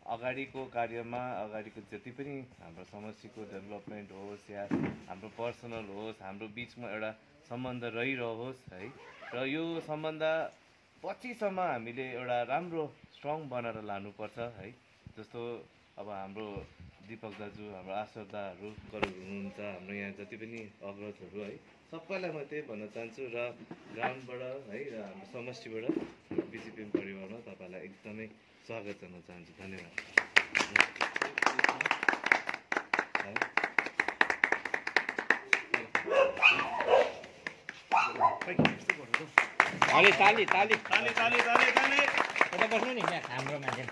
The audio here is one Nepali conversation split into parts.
अगाडिको कार्यमा अगाडिको जति पनि हाम्रो समष्टिको डेभलपमेन्ट होस् या हाम्रो पर्सनल होस्, हाम्रो बिचमा एउटा सम्बन्ध रहिरहोस् है। र यो सम्बन्ध पछिसम्म हामीले एउटा राम्रो स्ट्रङ बनाएर लानुपर्छ है। जस्तो अब हाम्रो दीपक दाजु, हाम्रो आश्रदाहरू हुनुहुन्छ, हाम्रो यहाँ जति पनि अग्रजहरू है, सबैलाई म त्यही भन्न चाहन्छु। र ग्राउन्डबाट है, र हाम्रो समष्टिबाट बिजिपिएम परिवारमा तपाईँलाई एकदमै स्वागत गर्न चाहन्छु। धन्यवाद। ताली बस्नु नि यहाँ हाम्रो मान्छे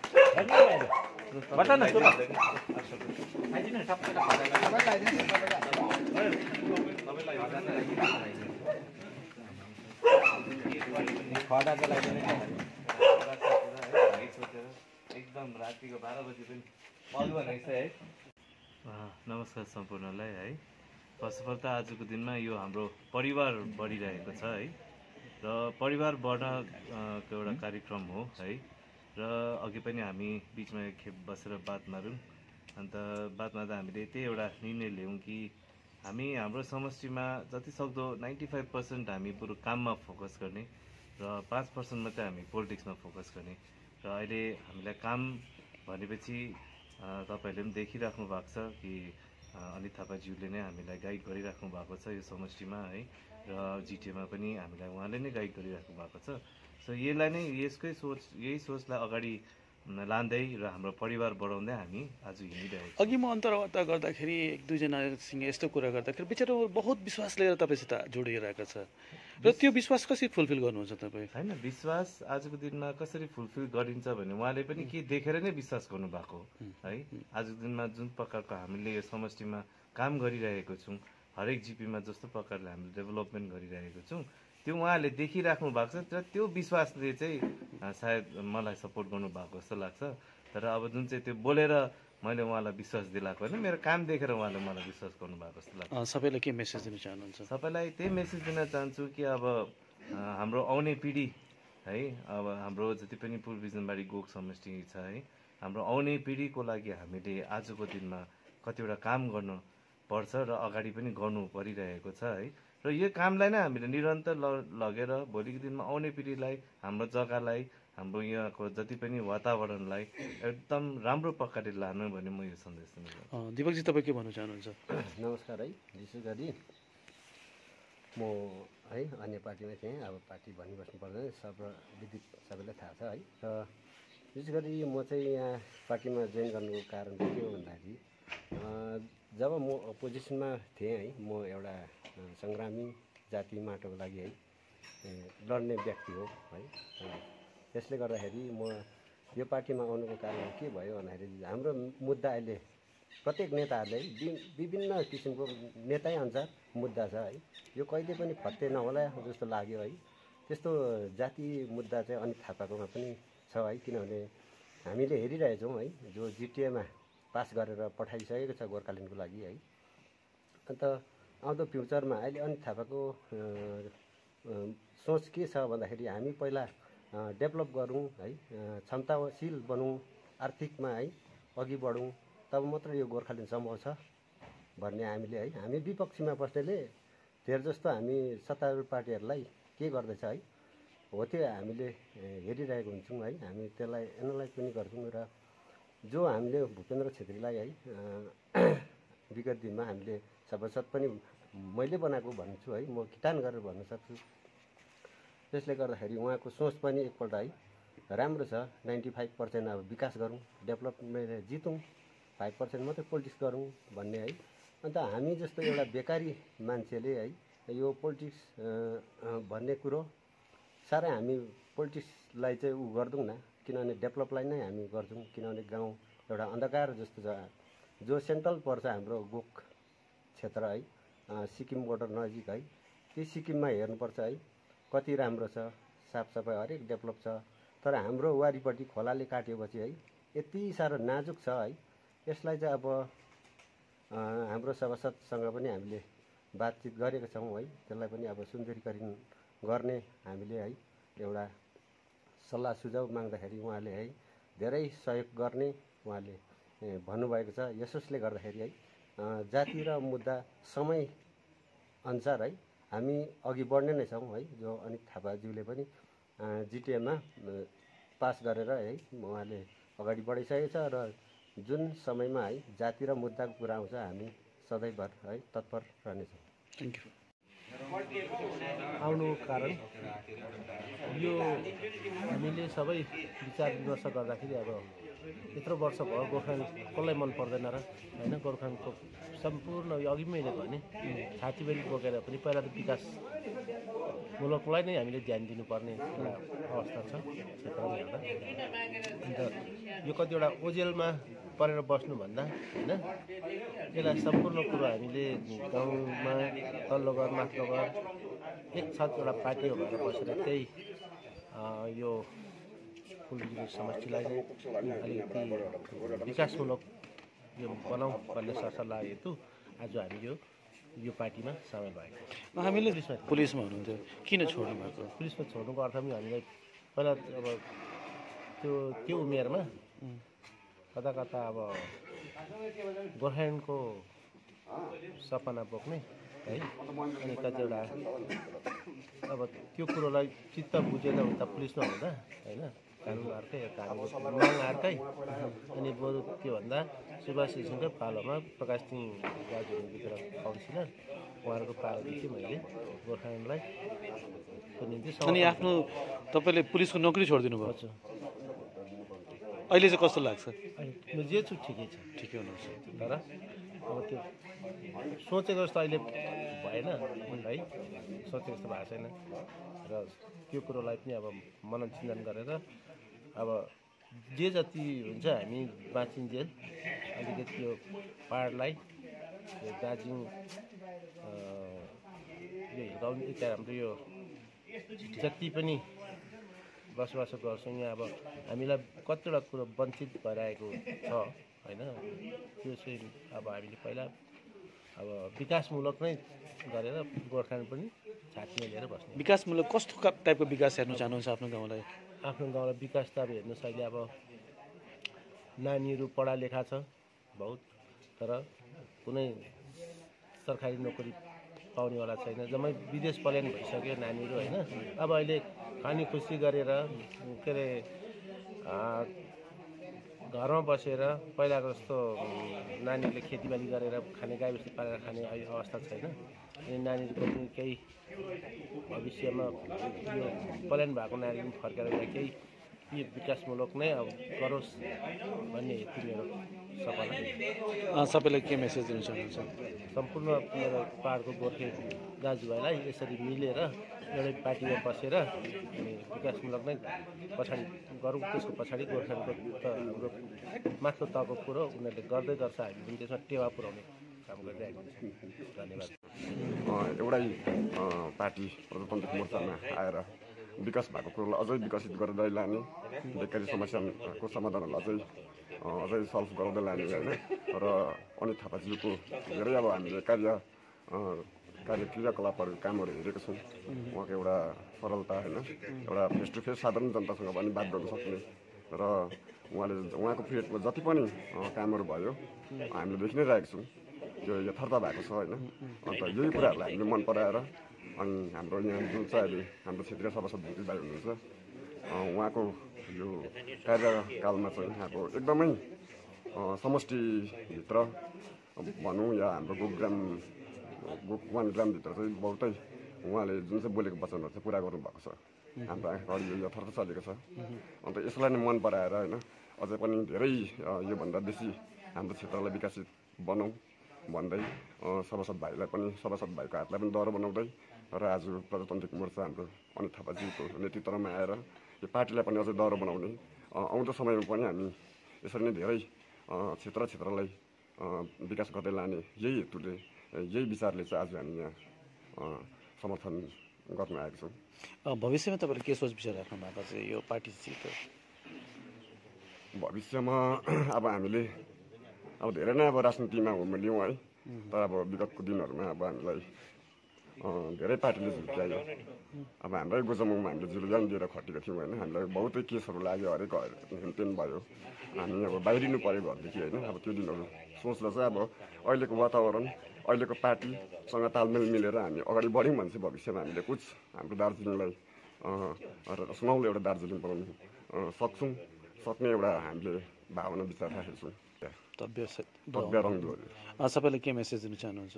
बच्चा न सुरु आइदिनु खदाको लागि एकदम रातिको 12 बजी पनि अलुवा रहेछ है। नमस्कार सम्पूर्णलाई है। फर्स्ट अफ अल त आजको दिनमा यो हाम्रो परिवार बढिरहेको छ है, र परिवार बढ्नको एउटा कार्यक्रम हो है। र अघि पनि हामी बिचमा एक खेप बसेर बात मारौँ, अन्त बात मार्दा हामीले त्यही एउटा निर्णय ल्याउँ कि हामी हाम्रो समष्टिमा जति सक्दो 95% हामी बरु काममा फोकस गर्ने र 5% मात्रै हामी पोलिटिक्समा फोकस गर्ने। र अहिले हामीलाई काम भनेपछि तपाईँहरूले पनि देखिराख्नु भएको छ कि अनित थापाज्यूले नै हामीलाई गाइड गरिराख्नु भएको छ यो समष्टिमा है, र जिटिएमा पनि हामीलाई उहाँले नै गाइड गरिराख्नु भएको छ। सो यसलाई नै यही सोचलाई अगाडि लाँदै र हाम्रो परिवार बढाउँदै हामी आज हिँडिरहेको। अघि म अन्तर्वार्ता गर्दाखेरि एक दुईजनासँग यस्तो कुरा गर्दाखेरि बिचरा बहुत विश्वास लिएर तपाईँसित जोडिरहेको छ, र त्यो विश्वास कसरी फुलफिल गर्नुहुन्छ तपाईँ? होइन, विश्वास आजको दिनमा कसरी फुलफिल गरिन्छ भने उहाँले पनि के देखेर नै विश्वास गर्नुभएको है। आजको दिनमा जुन प्रकारको हामीले यो समष्टिमा काम गरिरहेको छौँ, हरेक जिपीमा जस्तो प्रकारले हामीले डेभलपमेन्ट गरिरहेको छौँ, त्यो उहाँले देखिराख्नु भएको छ। र त्यो विश्वासले चाहिँ सायद मलाई सपोर्ट गर्नुभएको जस्तो लाग्छ। तर अब जुन चाहिँ त्यो बोलेर मैले उहाँलाई विश्वास दिलाएको होइन, मेरो काम देखेर उहाँले मलाई विश्वास गर्नुभएको जस्तो लाग्छ। सबैलाई के मेसेज दिन चाहनुहुन्छ? सबैलाई त्यही मेसेज दिन चाहन्छु कि अब हाम्रो आउने पिँढी है, अब हाम्रो जति पनि पूर्व बिजनबारी गोक समष्टि छ है, हाम्रो आउने पिँढीको लागि हामीले आजको दिनमा कतिवटा काम गर्नु पर्छ र अगाडि पनि गर्नु परिरहेको छ है। र यो कामलाई नै हामीले निरन्तर लगेर भोलिको दिनमा आउने पिँढीलाई, हाम्रो जग्गालाई, हाम्रो यहाँको जति पनि वातावरणलाई एकदम राम्रो प्रकारले लानु भन्ने म यो सन्देश दिन्छु। दीपकजी, तपाईँ के भन्न चाहनुहुन्छ? नमस्कार है। विशेष गरी म है अन्य पार्टीमा थिएँ, अब पार्टी भनिबस्नु पर्दैन, विदित सबैलाई थाहा छ है। र विशेष गरी म चाहिँ यहाँ पार्टीमा जोइन गर्नुको कारण चाहिँ के हो भन्दाखेरि जब म अपोजिसनमा थिएँ है, म एउटा सङ्ग्रामी जाति माटोको लागि है लड्ने व्यक्ति हो है। त्यसले गर्दाखेरि म यो पार्टीमा आउनुको कारण के भयो भन्दाखेरि हाम्रो मुद्दा अहिले प्रत्येक नेताहरूले विभिन्न किसिमको नेतै अनुसार मुद्दा छ है। यो कहिले पनि फत्ते नहोला जस्तो लाग्यो है। त्यस्तो जाति मुद्दा चाहिँ अनित थापाकोमा पनि छ है, किनभने हामीले हेरिरहेछौँ है, जो जिटिएमा पास गरेर पठाइसकेको छ गोर्खाल्यान्डको लागि है। अन्त आउँदो फ्युचरमा अहिले अनित थापाको सोच के छ भन्दाखेरि हामी पहिला डेभलप गरौँ है, क्षमताशील बनौँ, आर्थिकमा है अघि बढौँ, तब मात्र यो गोर्खाल्यान्ड सम्भव छ भन्ने हामीले है। हामी विपक्षीमा बस्नेले धेर जस्तो हामी सत्तारूढ पार्टीहरूलाई के गर्दैछ है हो त्यो हामीले हेरिरहेको हुन्छौँ है। हामी त्यसलाई एनालाइज पनि गर्छौँ। र जो हामीले भूपेन्द्र छेत्रीलाई है विगत दिनमा हामीले सभासद पनि मैले बनाएको भन्छु है, म किटान गरेर भन्न सक्छु। त्यसले गर्दाखेरि उहाँको सोच पनि एकपल्ट है राम्रो छ। 95% अब विकास गरौँ, डेभलपमेन्ट जितौँ, 5% मात्रै पोलिटिक्स गरौँ भन्ने है। अन्त हामी जस्तो एउटा बेकारी मान्छेले है यो पोलिटिक्स भन्ने कुरो साह्रै हामी पोलिटिक्सलाई चाहिँ गर्दैनौँ न, किनभने डेभलपलाई नै हामी गर्छौँ। किनभने गाउँ एउटा अन्धकार जस्तो छ, जो सेन्ट्रल पर्छ हाम्रो गोक क्षेत्र है, सिक्किम बोर्डर नजिक है। ती सिक्किममा हेर्नुपर्छ है कति राम्रो छ, साफसफाइ हरेक डेभलप छ। तर हाम्रो वारिपट्टि खोलाले काटेपछि है यति साह्रो नाजुक छ है। यसलाई चाहिँ अब हाम्रो सभासदसँग पनि हामीले बातचित गरेका छौँ है। त्यसलाई पनि अब सुन्दरीकरण गर्ने हामीले है एउटा सल्लाह सुझाव माग्दाखेरि उहाँले है धेरै सहयोग गर्ने उहाँले भन्नुभएको छ। यसोस्ले गर्दाखेरि है जाति र मुद्दा समय अनुसार है हामी अघि बढ्ने नै छौँ है। जो अनित थापाज्यूले पनि जिटिएमा पास गरेर है उहाँले अगाडि बढाइसकेको छ र जुन समयमा है जाति र मुद्दाको कुरा आउँछ हामी सधैँभर है तत्पर रहनेछौँ। Thank you. आउनुको कारण यो हामीले सबै विचार विमर्श गर्दाखेरि अब यत्रो वर्ष भयो गोर्खाल्यान्ड कसलाई मन पर्दैन र होइन। गोर्खाल्यान्डको सम्पूर्ण यो अघि मैले भने छातीबेली बोकेर पनि पहिला त विकास मुलकलाई नै हामीले ध्यान दिनुपर्ने एउटा अवस्था छ क्षेत्रमा हेर्दा। अन्त यो कतिवटा ओजेलमा परेर बस्नुभन्दा होइन यसलाई सम्पूर्ण कुरो हामीले गाउँमा तल्लो घर माथिल्लो घर एकसाथ एउटा पार्टी भएर बसेर त्यही यो कुलजुरी समष्टिलाई नै अलिकति विकासमूलक यो बनाऊ भन्ने सरसल्लाह हेतु आज हामी यो पार्टीमा सामेल भएको। हामीले पुलिसमा हुनुहुन्थ्यो, किन छोड्नु भएको? पुलिसमा छोड्नुको अर्थ पनि हामीलाई पहिला अब त्यो उमेरमा कता कता अब गोर्खाल्यान्डको सपना बोक्ने है अनि कतिवटा अब त्यो कुरोलाई चित्त बुझेन भने त पुलिसमा हुँदा होइन कानुन अर्कै कानुनको माग अर्कै। अनि बरु त्योभन्दा सुभाष घिसिङकै पालोमा प्रकाश सिंह दाजुभित्र काउन्सिलर उहाँहरूको पालोदेखि मैले गोर्खाल्यान्डलाई को निम्ति अनि आफ्नो तपाईँले पुलिसको नोकरी छोडिदिनु भयो, गर्छु। अहिले चाहिँ कस्तो लाग्छ? म जे छु ठिकै छ, ठिकै हुनुहुन्छ। तर अब त्यो सोचेको जस्तो अहिले भएन है, सोचेको जस्तो भएको छैन र त्यो कुरोलाई पनि अब मनन चिन्तन गरेर अब जे जति हुन्छ हामी बाँचिन्जेल अलिकति यो पाहाडलाई यो दार्जिलिङ यो हिर्काउने हाम्रो यो जति पनि बसोबासो गर्छौँ यहाँ अब हामीलाई कतिवटा कुरो वञ्चित भइरहेको छ होइन। त्यो चाहिँ अब हामीले पहिला अब विकासमूलक नै गरेर गोर्खाल्यान्ड पनि छातीमा लिएर बस्ने। विकासमूलक कस्तो टाइपको विकास हेर्नु चाहनुहुन्छ आफ्नो गाउँलाई? आफ्नो गाउँलाई विकास त अब हेर्नुहोस् अहिले अब नानीहरू पढालेखा छ बहुत, तर कुनै सरकारी नोकरी पाउनेवाला छैन। जम्मै विदेश पलायन भइसक्यो नानीहरू होइन। अब अहिले खानी खुसी गरेर के अरे घरमा बसेर पहिलाको जस्तो नानीहरूले खेतीबाली गरेर खाने गाई बस्तु पालेर खाने अहिले अवस्था छैन। अनि नानीहरूको पनि केही भविष्यमा यो पलायन भएको नानीहरू पनि फर्केर केही यो विकासमूलक नै अब गरोस् भन्ने हेतु मेरो सपना। सबैलाई के मेसेज दिनु चाहनुहुन्छ? सम्पूर्ण मेरो पाहाडको गोर्खे दाजुभाइलाई यसरी मिलेर एउटै पार्टीमा बसेर अनि विकासमूलक नै पछाडि गरौँ। त्यसको पछाडि गोर्खाल्यान्डको त हाम्रो माथिल्लो तहको कुरो उनीहरूले गर्दै गर्छ, हामी पनि त्यसमा टेवा पुर्याउने काम गरिरहेको हुन्छ। धन्यवाद। एउटै पार्टी प्रजातान्त्रिक मोर्चामा आएर विकास भएको कुरोलाई अझै विकसित गर्दै लाने, बेकारी समस्याको समाधानहरूलाई अझै सल्भ गराउँदै लाने होइन। र अनित थापाज्यूको धेरै अब हामीले क्रियाकलापहरू कामहरू हेरेको छौँ। उहाँको एउटा सरलता होइन, एउटा फेस टु फेस साधारण जनतासँग पनि बात गर्न सक्ने र उहाँको पिरियडमा जति पनि कामहरू भयो हामीले देखि नै रहेको छौँ। त्यो यथार्थ भएको छ होइन। अन्त यही कुराहरूलाई हामीले मन पराएर अनि हाम्रो यहाँ जुन चाहिँ अहिले हाम्रो क्षेत्रीय सभासद भुटी भाइ हुनुहुन्छ उहाँको यो कार्यकालमा चाहिँ यहाँको एकदमै समष्टिभित्र भनौँ या हाम्रो वान ग्रामभित्र चाहिँ बहुतै उहाँले जुन चाहिँ बोलेको वचनहरू चाहिँ पुरा गर्नुभएको छ। हाम्रो आँखा अगाडि यो यथार्थ चलेको छ। अन्त यसलाई नै मन पराएर होइन अझै पनि धेरै योभन्दा बेसी हाम्रो क्षेत्रलाई विकसित बनाऊ भन्दै सभासद भाइलाई पनि सभासद भाइको हातलाई पनि डह्रो बनाउँदै र आज प्रजातान्त्रिक मोर्चा हाम्रो अनित थापाज्यूको नेतृत्वमा आएर यो पार्टीलाई पनि अझै डह्रो बनाउने, आउँदो समयमा पनि हामी यसरी नै धेरै क्षेत्रलाई विकास गर्दै लाने यही हेतुले यही विचारले चाहिँ आज हामी यहाँ समर्थन गर्न आएको छौँ। भविष्यमा तपाईँले के सोच विचार राख्नु भएको छ यो पार्टीसित? भविष्यमा अब हामीले अब धेरै नै अब राजनीतिमा उम्लियौँ है। तर अब विगतको दिनहरूमा अब हामीलाई धेरै पार्टीले झुक्क्यायो। अब हाम्रै गोजमुङमा हामीले जुलुजान दिएर खटेको थियौँ होइन, हामीलाई बहुतै केसहरू लाग्यो, हरेक हेनतेन भयो, हामी अब बाहिरिनु पऱ्यो घरदेखि होइन। अब त्यो दिनहरू सोच्दा चाहिँ अब अहिलेको वातावरण, अहिलेको पार्टीसँग तालमेल मिलेर हामी अगाडि बढ्यौँ भने चाहिँ भविष्यमा हामीले कुछ हाम्रो दार्जिलिङलाई सुनौलो एउटा दार्जिलिङ बनाउनु सक्ने एउटा हामीले भावना विचार राखेको छौँ। तब्य रङ्गदो सबैलाई के मेसेज दिनु चाहनुहुन्छ?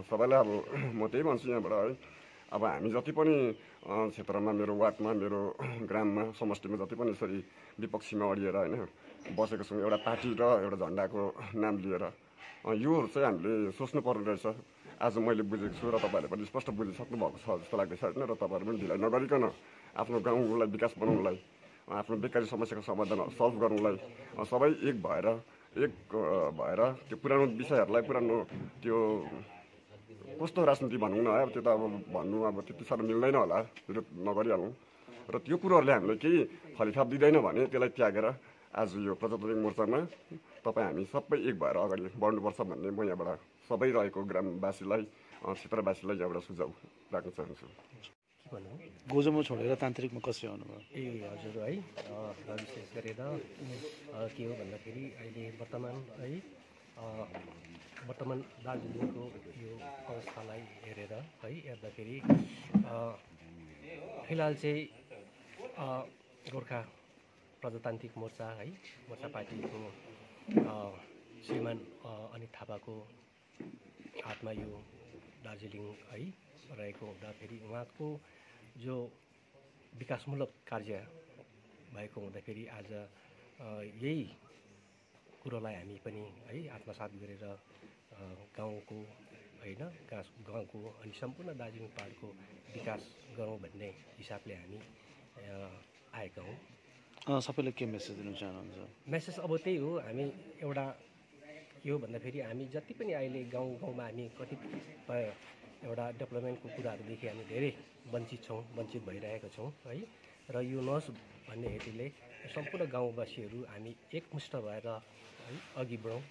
सबैलाई अब म त्यही भन्छु यहाँबाट है, अब हामी जति पनि क्षेत्रमा, मेरो वार्डमा, मेरो ग्राममा, समष्टिमा जति पनि यसरी विपक्षीमा अडिएर होइन बसेको छौँ एउटा पार्टी र एउटा झन्डाको नाम लिएर, योहरू चाहिँ हामीले सोच्नुपर्ने रहेछ। आज मैले बुझेको छु र तपाईँहरूले पनि स्पष्ट बुझिसक्नु भएको छ जस्तो लाग्दैछ होइन। र तपाईँहरू पनि ढिलाइ नगरिकन आफ्नो गाउँलाई विकास बनाउनुलाई, आफ्नो बेकारी समस्याको समाधान सल्भ गर्नुलाई सबै एक भएर त्यो पुरानो विषयहरूलाई, पुरानो त्यो कस्तो राजनीति भनौँ न, अब त्यो त अब भन्नु अब त्यति साह्रो मिल्दैन होला, विरोध नगरिहालौँ। र त्यो कुरोहरूले हामीलाई केही फलिथाप दिँदैन भने त्यसलाई त्यागेर आज यो प्रजातान्त्रिक मोर्चामा तपाईँ हामी सबै एक भएर अगाडि बढ्नुपर्छ भन्ने म यहाँबाट सबै रहेको ग्रामवासीलाई, क्षेत्रवासीलाई यहाँबाट सुझाव राख्न चाहन्छु। गोजमो छोडेर तान्त्रिकमा कसरी आउनुभयो? हजुर है, र विशेष गरेर के हो भन्दाखेरि अहिले वर्तमान दार्जिलिङको यो अवस्थालाई हेर्दाखेरि फिलहाल चाहिँ गोर्खा प्रजातान्त्रिक मोर्चा है, मोर्चा पार्टीको श्रीमान अनित थापाको हातमा यो दार्जिलिङ है रहेको हुँदाखेरि उहाँको जो विकासमूलक कार्य भएको हुँदाखेरि आज यही कुरोलाई हामी पनि है आत्मसात गरेर गाउँको होइन, गाउँको अनि सम्पूर्ण दार्जिलिङ पहाडको विकास गरौँ भन्ने हिसाबले हामी आएका हौँ। सबैलाई के मेसेज दिनु चाहनुहुन्छ? मेसेज अब त्यही हो, हामी एउटा के हो भन्दाखेरि हामी जति पनि अहिले गाउँमा हामी कतिपय एउटा डेभलपमेन्टको कुराहरूदेखि हामी धेरै वञ्चित भइरहेका छौँ है। र यो नहोस् भन्ने हेतुले सम्पूर्ण गाउँवासीहरू हामी एकमुष्ट भएर है अघि बढौँ।